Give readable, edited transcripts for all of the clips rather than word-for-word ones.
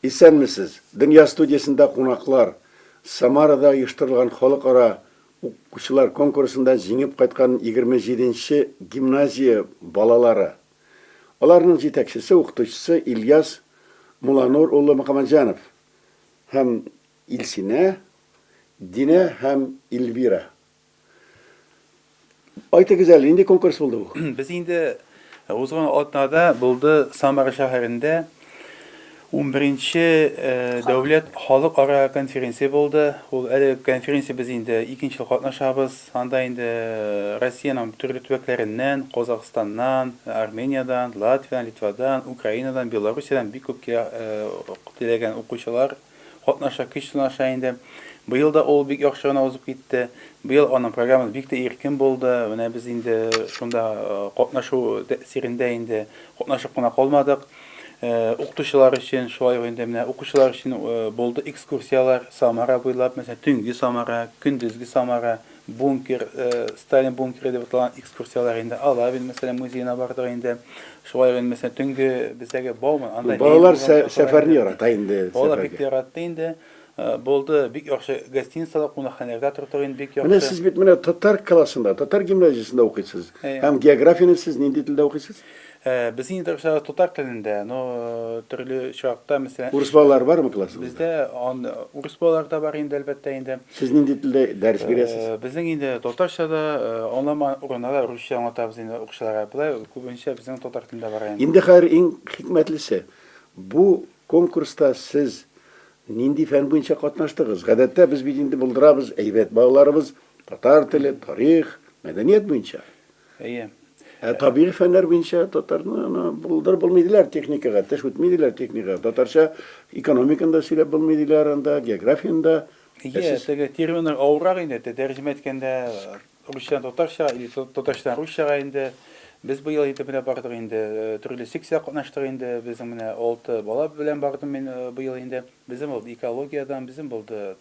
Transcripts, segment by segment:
Исәнмесез! Дөнья студиясендә кунаклар, Самарада оештырылган халыкара укучылар конкурсында җиңеп кайткан 27 нче гимназия балалары. Аларның җитәкчесе, укытучысы Ильяс Мулланур улы Мөхәммәтҗанов һәм Илсинә, Динә һәм Эльвира. Айтыгыз әле, нинди конкурс булды бу? Без инде узган атнада булды Самара шәһәрендә 11-нче дәүләт халыкара конференция булды. Ул әле конференция без инде икенче ел катнашабыз. Анда инде Россиянең төрле төбәкләреннән, Казахстаннан, Армениядән, Латвиядән, Литвадан, Украинадан, Белоруссиядән бик күп теләгән укучылар катнаша, көч сынаша инде. Быел да ул бик яхшы гына узып китте. Быел аның программасы бик тә иркен булды. Менә без инде шунда катнашу тәэсирендә инде катнашып кына калмадык. Укытучылар өчен, шулай ук инде менә укучылар өчен булды экскурсияләр Самара буйлап, мәсәлән, төнге Самара, көндезге Самара, бункер, Сталин бункеры дип аталган экскурсияләр инде, Алабин, мәсәлән, музеена бардык инде. Шулай ук инде, мәсәлән, төнге бездәге Бауман, анда Балалар сәфәрне ярата инде. Балалар бик тә яратты инде. Булды, бик яхшы гостиницалар, кунакханәләрдә тордык инде, бик яхшы. Менә сез бит менә татар классында, татар гимназиясендә укыйсыз. Һәм географияне сез нинди телдә укыйсыз? Без инде тырышабыз татар телендә, но төрле очракта, мәсәлән, Урыс балалары бармы классыгызда? Бездә ан урыс балалары да бар инде, әлбәттә инде. Сез нинди телдә дәрес бирәсез? Безнең инде татарча да, аңламаган урында да русча аңлатабыз инде укучыларга. Болай күбенчә безнең татар телендә бара инде. Инде хәзер иң хикмәтлесе, бу конкурста сез нинди фән буенча катнаштыгыз? Гадәттә без бит инде булдырабыз, әйбәт балаларыбыз татар теле, тарих, мәдәният буенча. Әйе. Ә табигый фәннәр буенча татарны аны булдырып булмый диләр техникага, теш үтми диләр техникага. Татарча экономиканы да сөйләп булмый диләр анда, географияне дә. Әйе, теге терминнар авыррак инде, тәрҗемә иткәндә русчадан татарчага или татарчадан русчага инде. Без быел инде менә бардык инде, төрле секциядә катнаштык инде. Безнең менә алты бала белән бардым мин быел инде. Безнең булды экологиядән, безнең булды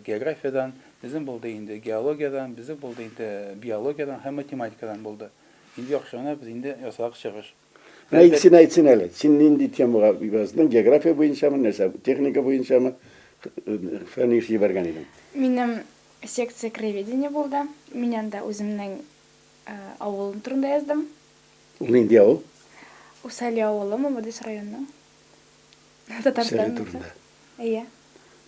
географиядән, безнең булды инде геологиядән, безнең булды инде биологиядән һәм математикадан булды. Инде яхшы гына без инде ясадык чыгыш. Менә икесен әйтсен әле. Син нинди темага яздың? География буенчамы, нәрсә, техника буенчамы? Фән эш җибәргән идең. Минем секция краеведение булды. Мин анда үземнең авылым турында яздым. Ул нинди авыл? Усали авылы, Мамадыш районының. Татарстан. Сәле турында. Әйе.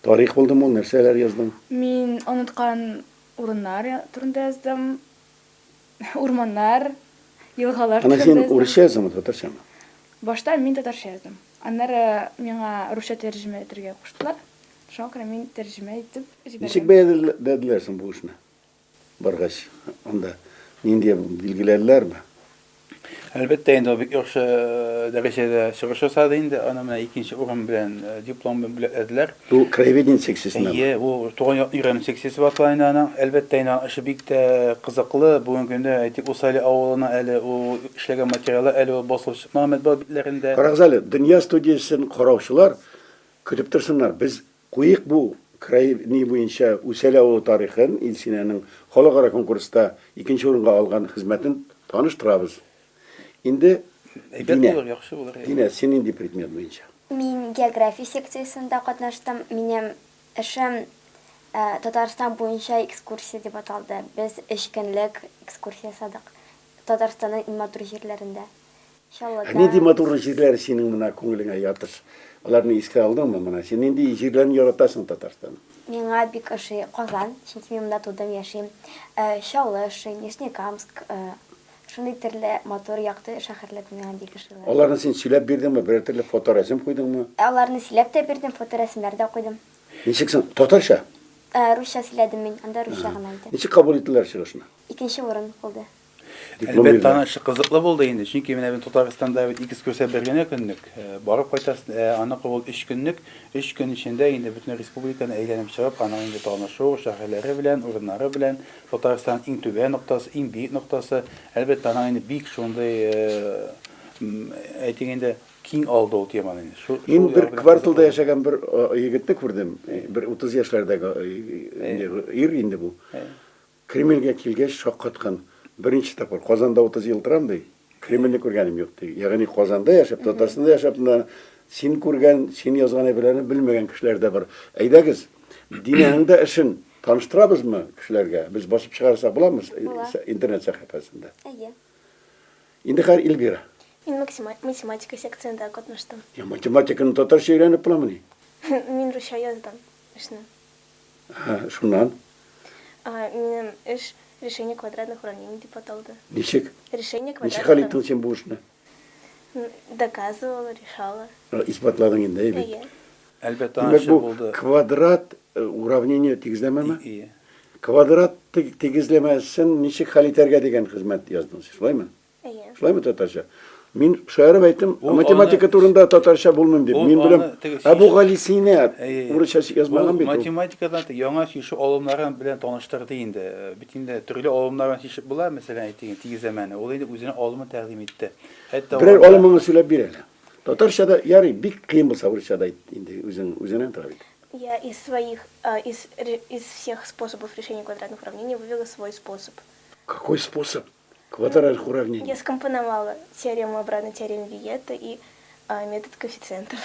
Тарих булдымы ул, нәрсәләр яздың? Мин оныткан урыннар турында яздым. Урманнар, елгалар Аны турында син яздым. урысча яздыңмы, татарчамы? Башта мин татарча яздым. Аннары миңа русча тәрҗемә итәргә куштылар. Шуңа күрә мин тәрҗемә итеп җибәрдем. Ничек бәяләделәр соң бу эшне? Баргач, анда нинди билгеләделәрме? Әлбәттә инде, ул бик яхшы дәрәҗәдә чыгыш ясады инде. Аны менә икенче урын белән диплом белән бүләкләделәр. Бу краеведение секциясендәме? Әйе, ул туган якны өйрәнү секциясе батыла инде аның. Әлбәттә инде, аның эше бик тә кызыклы. Бүгенге көндә, әйтик, Усали авылының әле ул эшләгән материалы әле ул басылып чыкмаган матбугат битләрендә. Карагыз әле, Дөнья студиясен караучылар көтеп торсыннар, без Куйыйк бу край ни буенча Үсәле авылы тарихын, Илсинәнең халыкара конкурста икенче урынга алган хезмәтен таныштырабыз. Инде Әйбәт Динә. булыр, яхшы булыр. Динә, син нинди предмет буенча? Мин география секциясендә катнаштым. Минем эшем Татарстан буенча экскурсия дип аталды. Без өч көнлек экскурсия ясадык Татарстанның иң матур җирләрендә. Ә нинди матур җирләр синең менә күңелеңә ятыш? Аларны искә алдыңмы менә? Син нинди җирләрне яратасың Татарстанның? Миңа бик ошый Казан, чөнки мин монда тудым, яшим. Чаллы ошый, Нижнекамск, шундый төрле матур, якты шәһәрләр миңа бик ошыйлар. Аларны син сөйләп бирдеңме, берәр төрле фоторәсем куйдыңмы? Аларны сөйләп тә бирдем, фоторәсемнәр дә куйдым. Ничек соң? Татарча? Русча сөйләдем мин, анда русча гына иде. Ничек кабул иттеләр чыгышны? Икенче урын булды. Диплом Әлбәттә, бирделәр. аның эше кызыклы булды инде, чөнки менә без Татарстанда бит экскурсия бер генә көнлек, барып кайтасың, ә аныкы ул өч көнлек, өч көн эчендә инде бөтен республиканы әйләнеп чыгып, аның инде танышу, шәһәрләре белән, урыннары белән, Татарстанның иң түбән ноктасы, иң биек ноктасы, әлбәттә, аның инде бик шундый, әйтик инде, киң алды ул теманы инде. Шул, Мин шул бер ягы белән кварталда кызыклы булды. яшәгән бер егетне күрдем, бер 30 яшьләрдәге ир инде бу. Кремльгә килгәч шаккаткан. Беренче тапкыр. Казанда 30 ел торам, ди. Кремльне күргәнем юк, ди. Ягъни Казанда яшәп, Татарстанда яшәп, менә Син күргән, син язган әйберләрне белмәгән кешеләр дә бар. Әйдәгез, Динәнең дә эшен таныштырабызмы кешеләргә? Без басып чыгарсак буламы Була. интернет сәхифәсендә? Әйе. Инде хәзер Эльвира. Мин математика секцияндә катнаштым. Я, математиканы татарча өйрәнеп буламыни? Мин русча яздым эшне. Һә, шуннан? Минем эш Решение квадратных уравнений дип аталды. Ничек? Решение квадратных Ничек хәл иттең син бу эшне? Доказывала, решала. Исбатладың инде, әйе бит? Әйе. Әлбәттә, Димәк, аңа бу булды. квадрат уравнение тигезләмәме? Ие. Квадрат тигезләмәсен ничек хәл итәргә дигән хезмәт яздың син, шулаймы? Әйе. Шулаймы татарча? Мин шаярып әйттем, Ул математика аны- турында татарча булмыйм дип. Ул Мин беләм, аны теге Әбу чиш- Гали Сина Әйе. урысча язмаган Ул бит ул. математикадан яңа чишү алымнары белән таныштырды инде. Бит инде төрле алымнардан чишеп була, мәсәлән, әйтик, тигезләмәне. Ул инде үзенең алымын тәкъдим итте. Хәтта Берәр анда- алымыңны сөйләп бир әле. Татарча да ярый, бик кыен булса урысча да әйт инде, үзең үзеңнән тора бит. Я из своих, из, из всех способов решения квадратных уравнений вывела свой способ. Какой способ? Квадратных уравнений. Я скомпоновала теорему обратной теореме Виета и метод коэффициентов.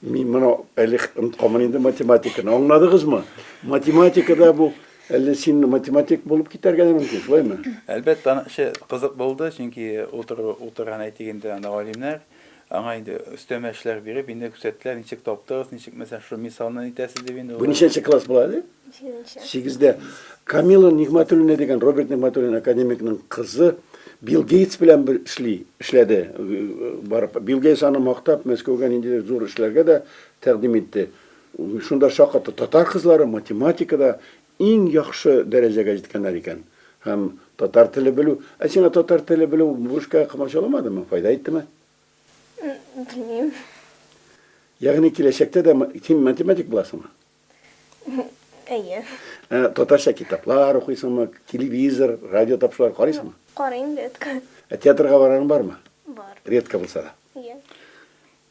Мин моны әле онытканмын инде математиканы. Аңладыгызмы? Математикада бу әле син математик булып китәргә дә мөмкин, шулаймы? Әлбәттә, аның эше кызык булды, чөнки утыру утырган әйтик инде анда галимнәр аңа инде өстәмә эшләр биреп, инде күрсәттеләр, ничек таптыгыз, ничек мәсәлән шул мисалны әйтәсез дип инде. Бу ничәнче класс була әле? Сигезенче. Сигездә. Камила Нигъмәтуллина дигән Роберт Нигъмәтуллин академикның кызы Билл Гейтс белән бер эшли, эшләде. Барып, Билл Гейтс аны мактап, Мәскәүгә ниндидер зур эшләргә дә тәкъдим итте. Шунда шаккатты. Татар кызлары математикада иң яхшы дәрәҗәгә җиткәннәр икән. Һәм татар теле белү. Ә сиңа татар теле белү бу эшкә комачауламадымы, файда иттеме? Белмим. Ягъни киләчәктә дә син математик буласыңмы? Әйе. Ә, татарча китаплар укыйсыңмы? Телевизор, радио тапшырулар карыйсыңмы? Карыйм редко. Ә театрга барганың бармы? Бар. Редко булса да. Әйе.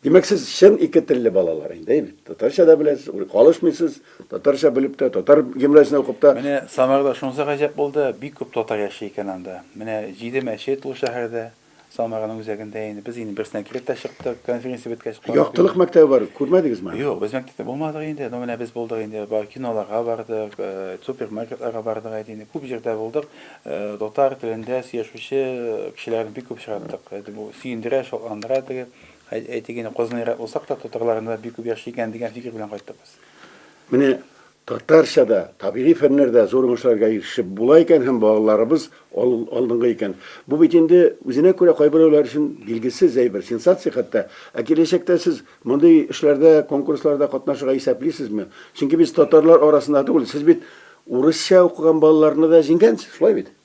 Димәк, сез чын ике телле балалар инде, әйе бит? Татарча да беләсез, калышмыйсыз, татарча белеп тә, татар гимназиясендә укып та. Менә Самарада шунысы гаҗәп булды, бик күп татар яши икән анда. Менә җиде мәчет ул шәһәрдә. Самараның үзәгендә инде. Без инде берсенә кереп тә чыктык, конференция беткәч. Яктылык мәктәбе бар, күрмәдегезме? Юк, без мәктәптә булмадык инде. Ну, менә без булдык инде, бар киноларга бардык, э, супермаркетларга бардык әйт инде. Күп җирдә булдык. Э, татар телендә сөйләшүче э, кешеләрне бик күп очраттык. Это бу сөендерә, шатландыра теге. Әйтик инде, Казаннарак булсак та, татарларында бик күп яши икән дигән фикер белән кайттык без. Менә татарча да, табигый фәннәрдә зур уңышларга ирешеп була икән һәм балаларыбыз алдынгы икән. Бу бит инде үзенә күрә кайберәүләр өчен билгесез әйбер, сенсация хәтта. Ә киләчәктә сез мондый эшләрдә, конкурсларда катнашырга исәплисезме? Чөнки без татарлар арасында түгел, сез бит урысча укыган балаларны да җиңгәнсез, шулай бит?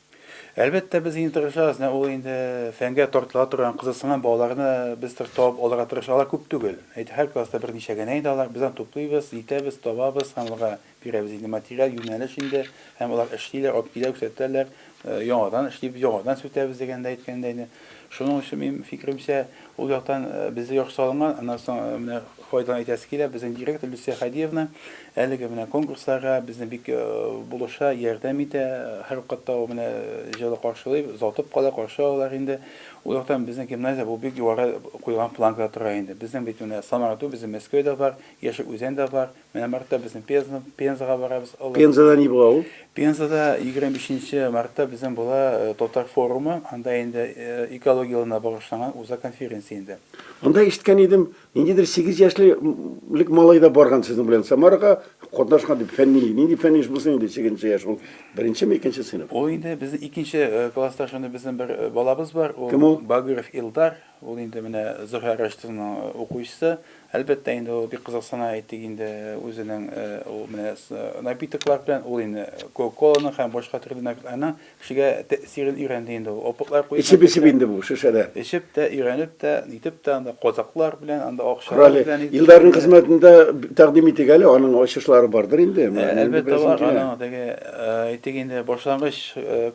Әлбәттә, без инде тырышабыз. Менә ул инде фәнгә тартыла торган, кызыксынган балаларны без табып алырга тырышабыз. Алар күп түгел. Әйтик, һәр класста берничә генә инде алар. Без аны туплыйбыз, итәбез, табабыз һәм аларга бирәбез инде материал, юнәлеш инде. Һәм алар эшлиләр, алып килә, күрсәтәләр. Яңадан эшлибез, яңадан сүтәбез дигәндәй әйткәндә инде. Шуның өчен, минем фикеремчә, ул яктан бездә яхшы салынган. Аннан соң менә файдаланып әйтәсе килә, безнең директор Люция Хадиевна әлеге менә конкурсларга безне бик булыша, ярдәм итә. Һәрвакытта ул менә җылы каршылый, озатып кала, каршы алалар инде. Ул яктан безнең гимназия бу бик югары куелган планкада тора инде. Безнең бит менә Самара түгел, безнең Мәскәү дә бар, Яшел Үзән дә бар. Менә мартта безнең Пенза, Пензага барабыз. Олы. Пензада ни була ул? Пензада 25 мартта безнең була э, татар форумы. Анда инде э, экология елына багышланган уза конференция инде. Анда ишеткән идем, ниндидер 8 яшьлек малай да барган сезнең белән Самарага катнашкан дип фәнни, нинди фәнни эш булсын инде 8 яшь ул беренчеме, икенче сыйныф? Ул инде безнең икенче э, класста шунда безнең бер балабыз бар. Ул Кем ул? Багыров Илдар. Ул инде менә Зөһрә Рәшитовнаның укучысы. Әлбәттә инде ул бик кызыксына, әйтик инде, үзенең ул менә напитоклар белән, ул инде Кока-коланың һәм башка төрле напитокларның кешегә тәэсирен өйрәнде инде ул. Опытлар куеп. Эчеп-эчеп инде бу шешәдә. Эчеп тә, өйрәнеп тә, нитеп тә, анда казаклар белән, анда акчалар белән. Илдарның хезмәтен дә тәкъдим итик әле, аның ачышлары бардыр инде. Әлбәттә бар, аның теге, әйтик инде, башлангыч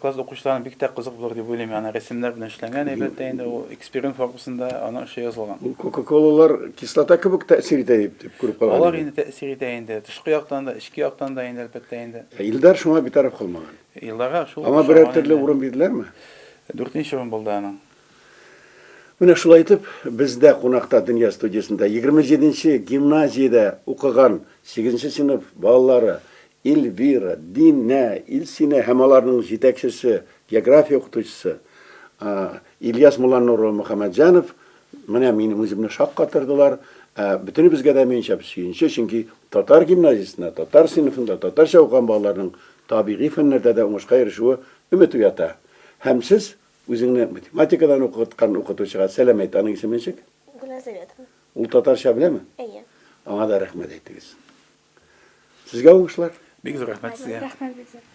класс укучыларына бик тә кызык булыр дип уйлыйм, аны рәсемнәр белән эшләнгән, әлбәттә инде ул. Эксперимент формасында аның эше язылган. Ул Кока-колалар кислота кебек тәэсир итә дип, дип күреп калган Алар инде тәэсир итә инде. Тышкы яктан да, эчке яктан да инде, әлбәттә инде. Ә Илдар шуңа битараф калмаган. Илдарга шул Аңа берәр төрле урын бирделәрме? Дүртенче урын булды аның. Менә шулай итеп, бездә кунакта Дөнья студиясендә 27 нче гимназиядә укыган сигезенче сыйныф балалары Эльвира, Динә, Илсинә һәм аларның җитәкчесе, география укытучысы Ильяс Мулланур улы Мөхәммәтҗанов менә минем үземне шаккатырдылар. Ә бөтенебезгә дә, минемчә, сөенче, чөнки татар гимназиясендә, татар сыйныфында татарча укыган балаларның табигый фәннәрдә дә уңышка ирешүе өмет уята. Һәм сез Үзеңне математикадан укыткан укытучыга сәлам әйт, аның исеме ничек? Гөлназ Дәүләтова. Ул татарча беләме? Әйе. Аңа да рәхмәт әйтегез. Сезгә уңышлар. Бик зур рәхмәт сезгә. Рәхмәт бик зур.